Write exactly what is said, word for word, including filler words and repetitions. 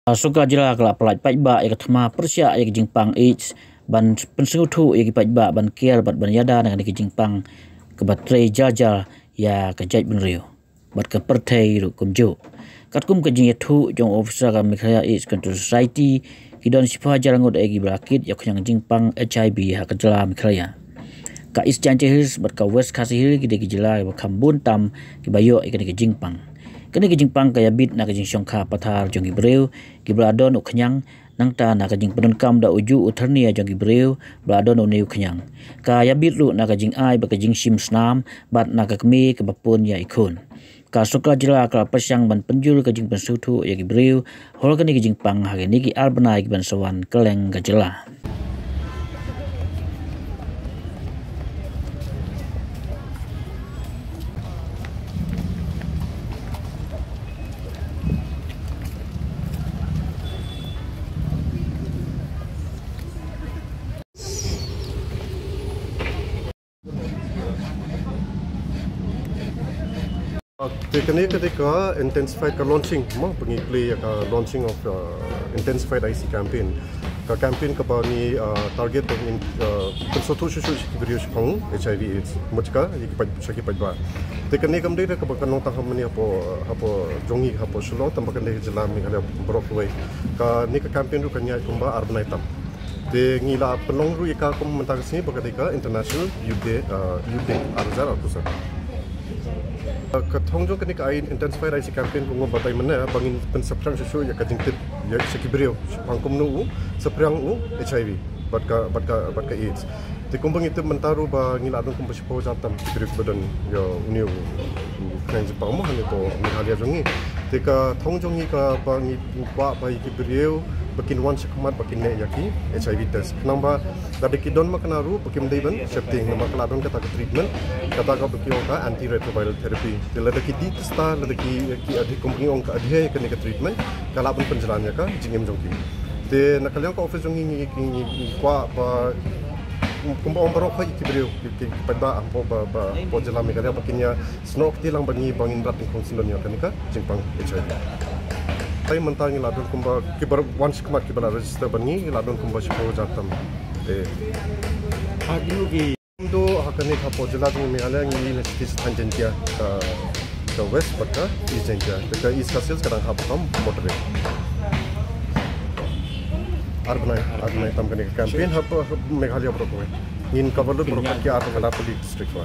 Ka sorkar jylla ka la pyllait paidbah ïa ka thma pyrshah ïa ka jingpang AIDS, ban pynsngewthuh ïa ki paidbah ban kiar bad ban ïada na kane ka jingpang kaba trei jar jar ïa ka jaitbynriew bad ka pyrthei ruh kumjuh. Katkum ka jingïathuh jong u ophisar ka Meghalaya AIDS Control Society, ki don shiphew hajar ngut ïa kiba la kit ïa u khñiang jingpang HIV ha ka jylla Meghalaya. Ka East Jaintia Hills bad ka West Khasi Hills ki dei ki jylla kiba kham bun tam kiba ïoh ïa kane ka jingpang. Kane ka jingpang ka ïabit na ka jingshongkha pathar jong ki briew kiba la don u khñiang, nangta na ka jingpyndonkam da ujuh u thyrnia jong ki briew ba la don une u khñiang. Ka ïabit ruh na ka jingai bad ka jingshim snam bad na ka kmie kaba pun ïa i khun. Ka sorkar jylla ka la pyrshang ban pynjur ka jingpynsngewthuh ïa ki briew halor kane ka jingpang ha kine ki ar bnai kiban sa wan kylleng ka jylla. Te kane ka dei ka intensified ka launching, mo, ba ngi plie ïa ka launching of, uh, intensified I C campaign. Ka campaign kaba ngi, uh, target ba ngin, uh, pynsngewthuh shuh shuh sha ki briew shaphang HIV AIDS, mut ka ïa ki paid, sha ki paidbah. Te kane kam dei da kaba kan long tang ha mane hapoh, hapoh jong ngi hapoh Shillong, tang ba kan dei jylla Meghalaya baroh kawei. Kane ka campaign ruh kan ïaid kumba ar bnai tam. Te ngi la pynlong ruh ïa ka kum mynta ka sngi ba ka dei ka International Youth Day, uh, Youth Day ar hajar arphew san. Uh, ka thong jong kane ka intensified I C campaign kumba batai mynne ba ngin pynsaphriang shuh shuh ïa ka jingtip ïa sha ki briew shaphang kumno u saphriang u HIV bad ka, bad ka, bad ka AIDS. Te kumba ngi tip mynta ruh ba ngi la don kumba shiphew hajar tam ki briew kiba don ïa une u, u khñiang jingpang mo ha kane ka Meghalaya jong ngi. Te ka thong jong ngi kaba ngi kwah ba ïa ki briew ba kin wan shakhmat ba kin leh ïa ki HIV test. Khnang ba lada ki don ma kane ruh ba kim dei ban sheptieng namar ka la don kata ka treatment, kata kaba ki ong ka antiretroviral therapy. Te lada ki dih test, lada ki, ki adhere, kumba ngi ong ka adhere ïa kane ka treatment, ka lah ban pynjlan ïa ka jingim jong ki. Te na ka liang ka office jong ngi ngi, ngi, ngi kwah ba kumba ong baroh ki briew ki, ki, ki paidbah hapoh ba, ba, hapoh jylla Meghalaya ba kin ïa snoh kti lang bad ngi ba ngin rat nyngkong syndon ïa kane ka jingpang HIV. Te mynta ngi la don kumba kiba wan shakhmat kiba la register bad ngi, ngi la don kumba shiphew hajar tam. Te ha kino ki Kumjuh ha kane ka hapoh jylla jong ngi Meghalaya ngi la sdang sha thaiñ Jaiñtia, ka, ka West bad ka East Jaiñtia. Te ka East Khasi Hills ka dang hap kam moderate. Ar bnai, ar bnai tam kane ka campaign hapoh Meghalaya baroh kawei. Ngin cover lut baroh ki ar tylli ki district.